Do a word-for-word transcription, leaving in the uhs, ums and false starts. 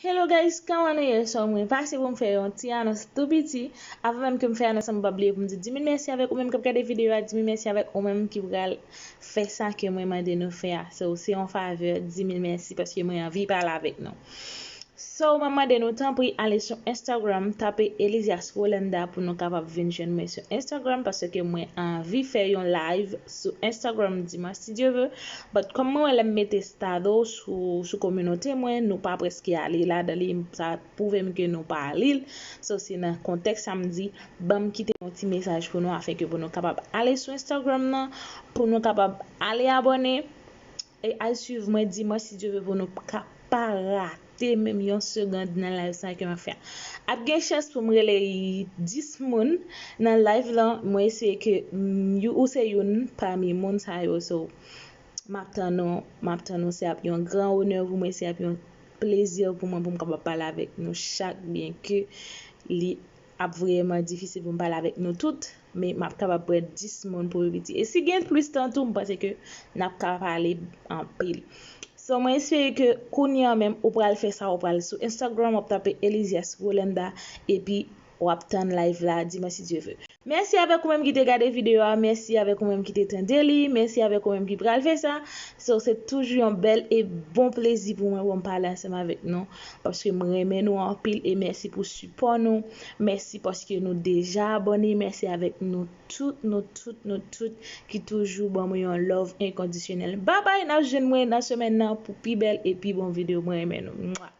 Hello guys, kòman nou ye? So, mwen pase pou m fè yon ti anons tou piti. Avan menm ke m fè anons lan, m pa bliye pou m di di mil mèsi avèk ou menm k ap gade videyo a, di mil mèsi avèk ou menm ki pral fè sa ke mwen mande nou fè a. So, se yon favè, di mil mèsi paske mwen anvi pale avèk nou. So, mwen mande nou, tanpri, ale sou Instagram, tape Elizias Rolanda pou nou kapab vin jwenn mwen sou Instagram, paske mwen anvi fè yon live sou Instagram dimanch, si Dye vle. But kòm mwen wè lè m mete status sou, sou kominote mwen, nou pa prèske ale ladan li, sa pwouve m ke nou pa li l. So, se nan kontèks sa m di, ban m kite yon ti mesaj pou nou, afenke pou nou kapab ale sou Instagram nan, pou nou kapab ale abòne, e al swiv mwen dimanch, si Dye vle, pou nou ka pa rate menm yon segond nan live sa ke m ap fè a. Ap gen chans pou m rele dis moun nan live lan, mwen espere ke mm, you- ou se youn pami moun sa yo, so m ap tann ou, m ap tann ou, se ap yon gran onè pou mwen, se ap yon plezi pou mwen pou m kapab pale avèk nou chak, byenke li ap vrèman difisil pou m pale avèk nou tout, men m ap kapab pran dis moun pou pi piti. E si gen plis tan tou, m panse ke n ap ka pale anpil. So, mwen espere ke kounye a menm, ou pral fè sa, ou pral sou Instagram, w ap tape Elizias Rolanda, epi w ap tann live la dimanch, si Dye vle. Mèsi avèk ou menm ki te gade videyo a, mèsi avèk ou menm ki te tande li, mèsi avèk ou menm ki pral fè sa. So, se toujou yon bèl e bon plezi pou mwen pou m pale ansanm avèk nou, paske m renmen nou anpil e mèsi pou sipò nou. Mèsi paske nou deja abòne, mèsi avèk nou tout, nou tout, nou tout ki toujou ban mwen yon love enkondisyonèl. Babay, n ap jwenn mwen nan semèn nan pou pi bèl e pi bon videyo. Mwen renmen nou. Mwa.